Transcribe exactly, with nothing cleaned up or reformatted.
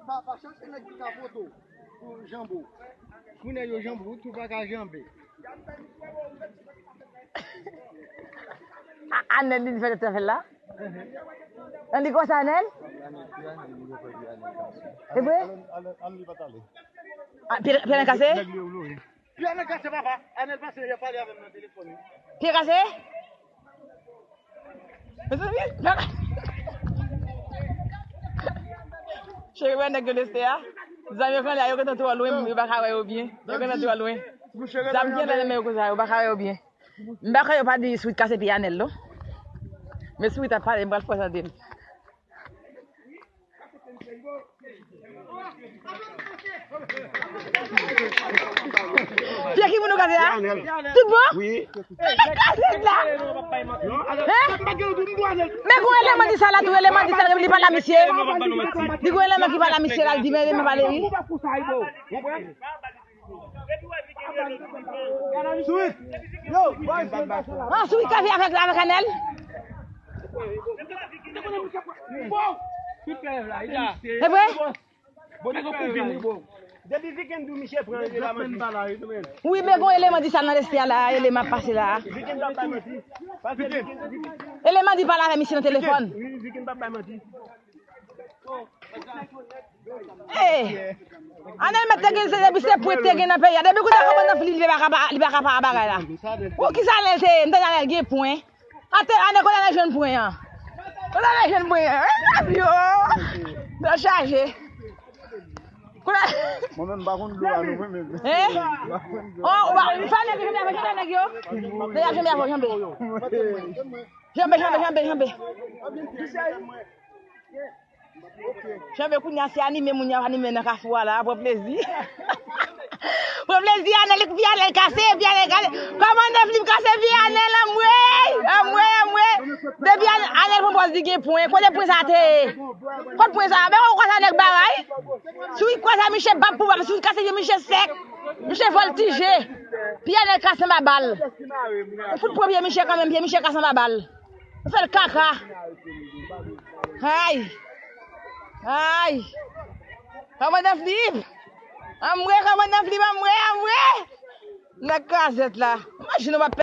Pa, pa chache nèg ki ka foto pou janbo. Pou nèg yo janbo, tou pa ka janbe. A, Anèl li fè tèt fè la. Anèl konsa, Anèl? E vre? A, pye, pye kase? Pye Anèl kase, papa. Anèl pase, y ap pale avè m nan telefòn, wi. Pye kase? Mezanmi, cheri, wè nèg yo leste a. Zam yo pran la, yo gentan twò lwen, yo pa ka wè yo byen. Yo gentan twò lwen. Zam byen nan men yo konsa, yo pa ka wè yo byen. M pa kwè yo pa di Sweet kase pye Anèl, non. Men Sweet ap pale, m pral fè tande l. Pye ki moun ou kase a? Tout bon? Wi. Anèl kase la. Hein? Men gon eleman di sa la tou, eleman di sa li pale a misye. Di gon eleman ki pale a misye la, li di men eleman pale wi. Sweet. Yo, boy, Sweet. Ah, Sweet ka viv avèk, avèk Anèl. E vre? Bon, nèg yo pou vin, wi, bon. Depi Viken di w misye pran, yo la manti. Wi, men gon eleman di sa nan leste a la, eleman pase la. Viken pa bay manti. Paske Viken, Viken. Eleman di pale avè misye nan telefòn. Wi, Viken pa bay manti. Hey! Anèl mèt te gen, se depi se pwent te gen nan peyi a. Depi kounye a kòmandan Filip, li pa ka pa, li pa ka pa bagay la. Pou ki sa Anèl te ye? M tande Anèl gen pwen. Ate, Anèl kote Anèl jwenn pwen an? Kote Anèl jwenn pwen an? Yo! Nan chaje. Kote Mwen menm pa konn dlo a non mwen menm. Hein? Pa konn dlo. Oh, ou pa, ou pa nèg yo, janbe avè, janbe avè nèg yo. Nèg ap janbe avè, janbe. Janbe, janbe, janbe, janbe. Janbe kounye a se anime moun y ap anime nan kafou a la, pran plezi. Pran plezi, Anèl, pye Anèl kase, pye Anèl kase. Kòmandan Filip kase pye Anèl, anmwey, anmwey, anmwey. Depi Anèl, Anèl pran pòz li gen pwen, kote pwen sa te ye? Kot pwen sa? Men ou kwè sa nèg bagay? Si w kwè sa, miche bab pou bab, si w kase pye miche sèk, miche vòltije. Pye Anèl kase anba bal. Ou fout pran pye miche kanmenm, pye miche kase anba bal. Ou fè l kaka. Ay! Ay! Kòmandan Filip! Anmwe, kòmandan Filip, anmwe, anmwe! Nèg kazèt la. Imajine w ap